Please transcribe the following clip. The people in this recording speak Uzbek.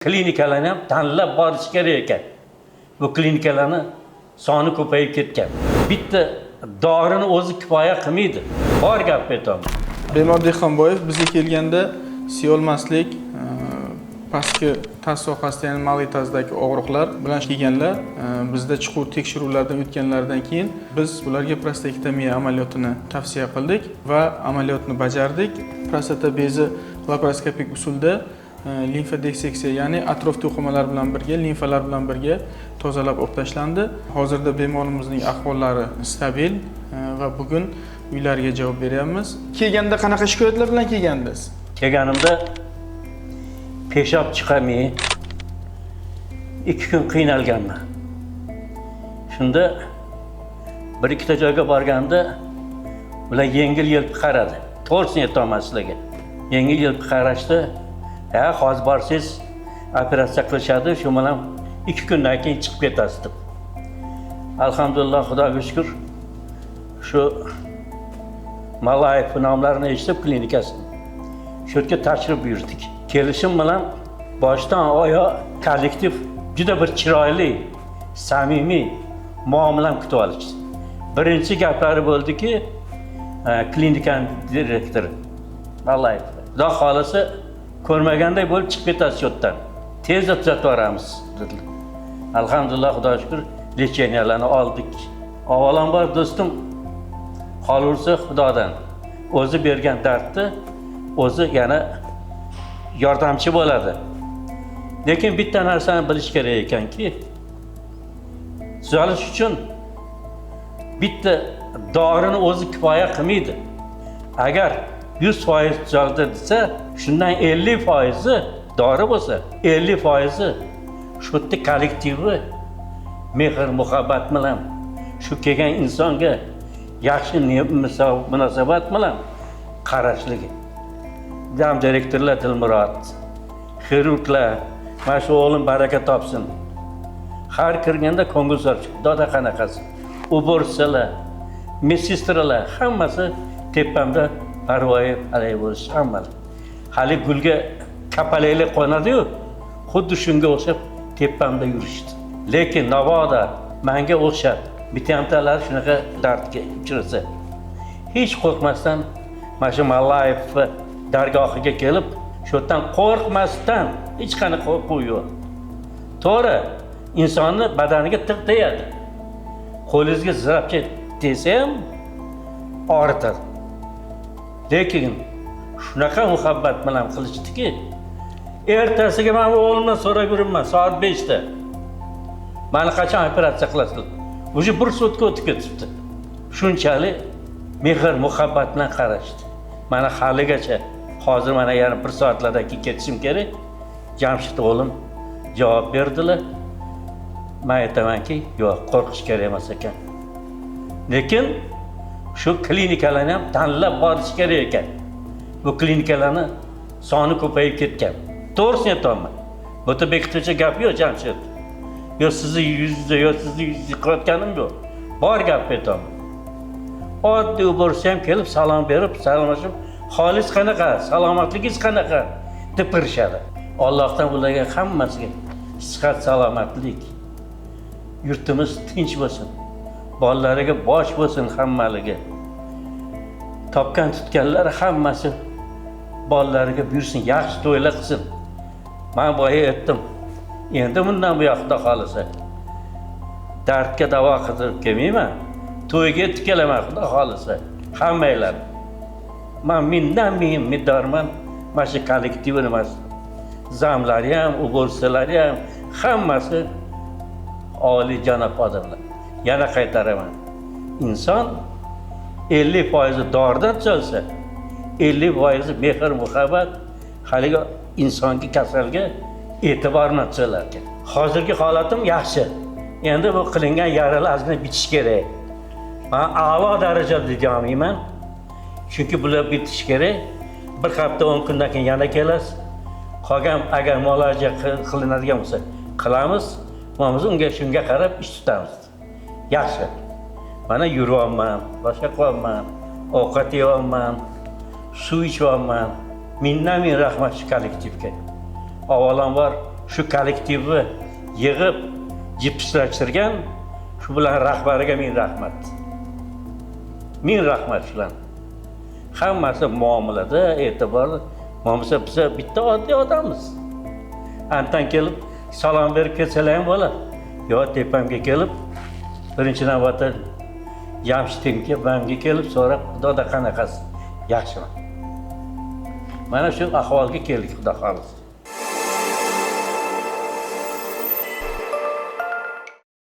Klinikalarni ham tanlab borish kerak ekan. Bu klinikalarni soni ko'payib ketgan. Bitta dorini o'zi kifoya qilmaydi. Bor gap aytaman. Bemor Dehqonboyev bizga kelganda siyolmaslik, pastki taz sohasida, ya'ni малый таз dagi og'riqlar bilan kelganlar. Bizda chuqur tekshiruvlardan o'tganlaridan keyin biz ularga prostatektomiya amaliyotini tavsiya qildik va amaliyotni bajardik. Prostata bezi laparoskopik usulda limfodisseksiya, ya'ni atrof to'qimalar bilan birga, limfalar bilan birga tozalab olib tashlandi. Hozirda bemorimizning ahvollari stabil va bugun uylariga javob beryapmiz. Kelganda qanaqa shikoyatlar bilan kelgandingiz? Kelganimda peshob chiqarmay 2 kun qiynalganman. Shunda bir ikkita joyga borganda ular yengil yelpi qaradi. To'g'risini aytaman sizlarga. Yengil yelpi qarashdi. Ha, hozir borsangiz operatsiya qilishadi, shu bilan 2 kundan keyin chiqib ketasiz deb. Alhamdulillah, Xudoga shukur, shu Malayev nomlarini eshitib klinikasini. Shu yerga tashrif buyurdik. Kelishim bilan boshdan oyoq kollektiv juda bir chiroyli, samimiy muomala kutib olishdi. Birinchi gaplari bo'ldiki, klinikani direktori Malayev. Xudo xohlasa, ko'rmaganday bo'lib chiqib ketasiz shu yerdan. Tezda tuzatib yuboramiz dedilar. Alhamdulillah, Xudoga shukur, лечения larni oldik. Avvalambor do'stim, qolaversa Xudodan. O'zi bergan dardni o'zi yana yordamchi bo'ladi. Lekin bitta narsani bilish kerak ekanki, tuzalish uchun bitta dorini o'zi kifoya qilmaydi. Agar 100% tuzaldi desa, shundan 50 foizi dori bo'lsa, 50 foizi shu yerda kollektivi mehr muhabbat bilan, shu kelgan insonga yaxshi munosabat bilan qarashligi. Зам direktorlar Dilmurod, xirurglar, mana shu o'g'lim baraka topsin. Har kirganda ko'ngil so'rab, doda qanaqasi, уборщица lar, медсестра lar hammasi tepamda parvoyi falak bo'lish hammasi. Hali gulga kapalaklar qo'nadi-yu, xuddi shunga o'xshab tepamda yurishdi. Lekin mabodo manga o'xshab bitta shunaqa dardga uchrasa, hech qo'rqmasdan mana shu Mallayev dargohiga kelib, shu yerdan qo'rqmasdan, hech qanaqa qo'rquv yo'q. To'g'ri, insonni badaniga tig' tegadi. Qo'lingizga zirapcha tegsa ham og'ritadi. Lekin shunaqa muhabbat bilan qilishdiki, ertasiga man o'g'limdan so'rab yuribman soat 5da. Mani qachon operatsiya qilasizlar? Уже bir sutka o'tib ketibdi. Shunchalik mehr muhabbat bilan qarashdi. Mana haligacha, hozir mana yana bir soatlardan keyin ketishim kerak. Jamshid o'g'lim javob berdilar. Man aytamanki, yo'q, qo'rqish kerak emas ekan. Lekin shu klinikalarni ham tanlab borish kerak ekan. Bu klinikalarni soni ko'payib ketgan. To'g'risini aytyapman. Bu yerda bekituvchi gap yo'q, Jamshid. Yo sizni yuzingizda, yo sizni yuzingizga qilayotganim yo'q. Bor gap aytyapman. Oddiy уборщица ham kelib salom berib, salomlashib, holingiz qanaqa, salomatligingiz qanaqa deb kirishadi. Allohdan ularga hammasiga sihat, salomatlik, yurtimiz tinch bo'lsin, bolalariga bosh bo'lsin hammaligi. Topgan tutganlar hammasi bolalariga buyursin, yaxshi to'ylar qilsin. Man boya aytdim, endi bundan buyoq Xudo xohlasa dardga davo qidirib kelmayman, to'yga yetib kelaman Xudo xohlasa hammanglar. Man mingdan ming minnatdorman mana shu kollektivi nimasi, зам lari ham, уборщица lari ham, hammasi oliyjanob odamlar. Yana qaytaraman, inson 50 foizi doridan tuzalsa, 50 foizi mehr muhabbat, haligi insonga, kasalga e'tibor bilan tuzalar ekan. Hozirgi holatim yaxshi. Endi bu qilingan yaralar ozgina bitishi kerak. Man a'lo darajada deyolmayman, chunki bular bitishi kerak. Bir hafta 10 kundan keyin yana kelasiz. Qolgan agar muolaja qilinadigan bo'lsa, qilamiz. Bo'lmasa unga shunga qarab ish tutamiz. Yaxshi, mana yuryapman, boshqa qilyapman, ovqat yeyapman, suv ichyapman. Mingdan ming rahmat shu kollektivga. Avvalambor Shu kollektivni yig'ib jipslashtirgan shu bilan rahbariga ming rahmat. Ming rahmat shular. Hammasi muomalada, e'tiborda. Bo'lmasa biza bitta oddiy odammiz. Antan kelib salom berib ketsalar ham bo'ladi. Yo tepamga kelib birinchi navbatda Jamshidimga, manga kelib so'rab, "Xudoda qanaqasiz?" Yaxshiman. Mana shu ahvolga keldik, Xudo xohlasa.